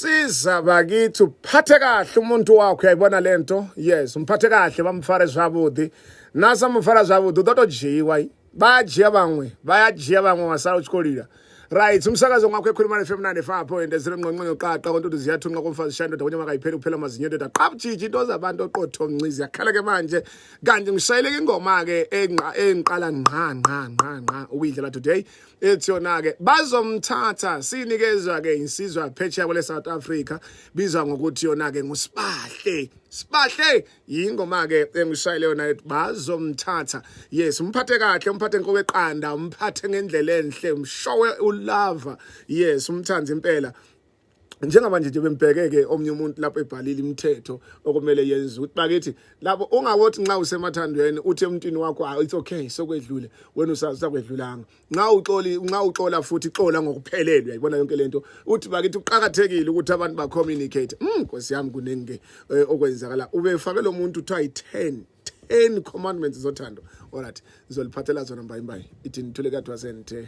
Siza bakithi, uphathe kahle umuntu wakho, uyayibona lento. Yes, umphathe kahle, bamfare zwavhuḓi. Na sa mufara zwavhuḓi, u ḓo to dzhiiwa. Vha dzhia vhaṅwe, vha ya dzhia vhaṅwe, wa sala u tshi khou lila. Right, umsakazo ngwakho ekhuluma FM 95.0, ngqonqonyo qaqa kontutu ziyathunqa komfazi shaya indoda konyama kayipheli kuphela amazinyo indoda qaputshitshi into zabantu oqotho mncizi yakhala ke manje. Kanti ngishayeleke ingoma ke enqa engiqala ngqa ngqa ngqa ngqa ukuyidlala today, ethi yona ke "Bazomthatha". Sinikezwa ke insizwa phetsheya kwele South Africa, bizwa ngokuthi yona ke nguSibahle. Sibahle, yingoma ke engishayele yona ethi "Bazomthatha". Yes, umphathe kahle, umphathe nkobe eqanda, umphathe ngendlela enhle, umshowe ulava. Yes, umthanda impela. Njengamanje nje bembheke-ke omunye umuntu lapho ebhalile imithetho okumele yenziwe, ukuthi bakithi lapho ungawothi nxa usemathandweni uthi emntwini wakho, "Ah, it's okay, sokwedlule." Wena usazi sakwedlulanga. Nxa uxoli, nxa uxola futhi xola ngokuphelele. Uyayibona yonke lento, uthi bakithi kuqakathekile ukuthi abantu ba-communicate. Nkosi yami, kuningi-ke okwenzakala. Ubefake lo muntu kuthiwa yi-10 10 commandments zothando. Alright, ngizoliphathela zona mbayimbayi. Ithi nithule kadwa senthe.